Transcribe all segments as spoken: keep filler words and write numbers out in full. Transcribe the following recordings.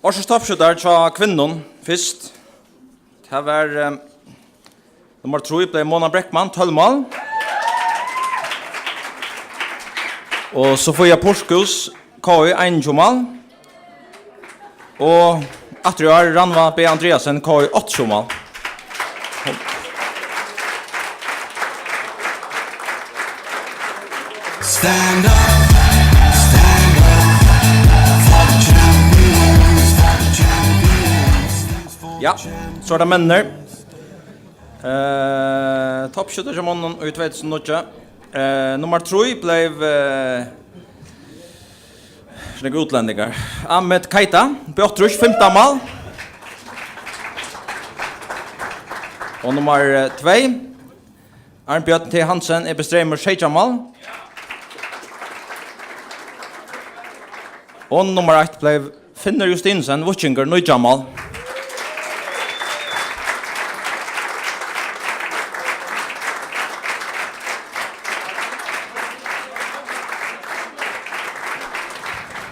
Ársins toppskjótar hjá kvinnum fyrst. Tað var, eh, nummar trý bleiv Mona Breckmann, tólv mál. Og Sofia Porkus, K I, einogtjúgu mál. Og aftur í ár, Rannvá B. Andreasen, K I, áttaogtjúgu mál. Stand up, stand up for the champions, for the champions. Ja, so er tað menninir. Eh, toppskjótar hjá monnum í tvey túsund og níggju. Eh, nummar trý bleiv, eh, Snakka útlendingar. Ahmed Keita, B áttaogtrýss, fimtan mál. Og nummar, eh, tvey, Arnbjørn T. Hansen, E B Streymur, seytjan mál. Og nummar eitt bleiv Finnur Justinussen, Víkingur, nítjan mál.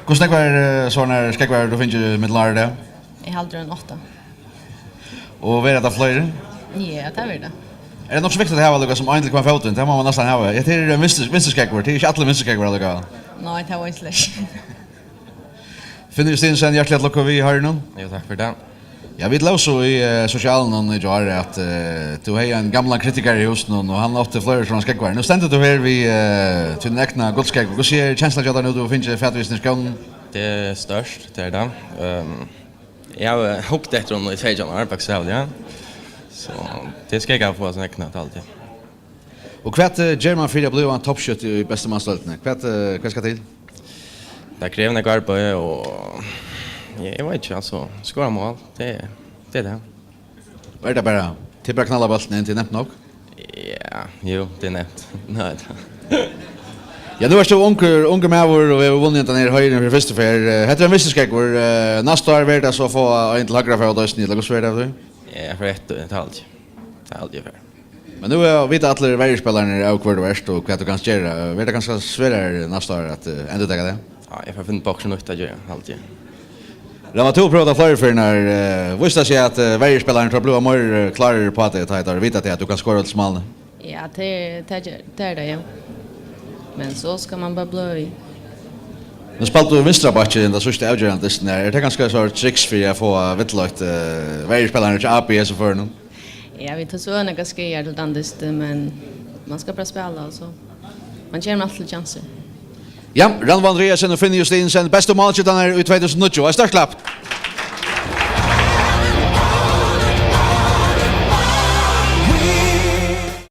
Hvussu nógvar, eh, sovorðnar skógvar hevur tú fingið millum ár í dag? Eg haldi ein átta. Og verða tað fleiri? Ja, tað verður tað. Er tað nokk so viktigt at hava líka sum ein til hvønn fótin? Tað má man næstan hava. Hetta er ein vinstri, vinstri skógvur. Tað er ikki allir vinstri skógvar allíkavæl. Nei, tað var ikki slett. Finnur Justinussen, hjartaliga til lukku við, Harrin. Jú, takk fyri tað. Ja, vit lósu í, eh, sosialunum í gjár at, eh, tú hevði ein gamlan kritikara í húsinum, og hann átti fleiri sovorðnar skógvar. Nú stendur tú her við, eh, tín egna gullskógv. Hvussu er kenslan hjá tær nú, tú hevur fingið fatur í hesum skónum? Tað er stórt, tað er tað. Ehm, eg havi hugt eftir honum í seytjan ár, bókstavliga. So, tað er skógv at fáa sín egna, tað er altíð. Og hvat, eh, ger man fyri at blíva ein toppskjóti í bestu mansdeildini? Hvat, eh, hvat skal til? Tað krevur nógv arbeiði og, ja, eg veit ikki, altso, skora mál, tað er, tað er tað. Og er tað bara, tað er bara knalla bóltin inn, tað er nemt nokk? Ja, jú, tað er nemt. Nei, tað. Ja, nú ert tú ungur, ungur maður og hevur vunnið hendan her heiðurin fyri fyrstu ferð. Eh, hetta er ein vinstri skógvur. Eh, næsta ár verður tað so at fáa ein til høgra fót eisini, ella hvussu verður tað við tí? Ja, eg fari eftir, tað haldi eg. Tað haldi eg fer. Men nú, eh, vita allir verjuspælararnir av hvør tú ert og hvat tú kanst gera. Verður tað kanska sværari næsta ár at, eh, endurtaka tað? Ja, eg fari at finna upp á okkurt nýtt at gera, haldi eg. Rannvá, tú hevur prøvað tað fleiri ferðir, eh, vísti tað seg at, eh, verjuspælararnir, teir blíva meir, eh, klárir upp á teg, tá ið teir vita tað, at tú kanst skora øll málini? Ja, tað er, tað er, tað er tað, ja. Men so skal man bara blíva við. Nú spældi tú vinstrabakki í hesum síðsta avgerandi dystin her. Er tað kanska so triks fyri at fáa villleitt, eh, verjuspælararnar hjá A B í hesum førinum? Ja, vit tóku nakrar skaðar til tann dystin, men man skal bara spæla, og so man kemur altíð til kjansir. Ja, Rannvá Andreasen og Finnur Justinussen, bestu málskjútararnir í tvey túsund og níggju. Eitt stórt klapp.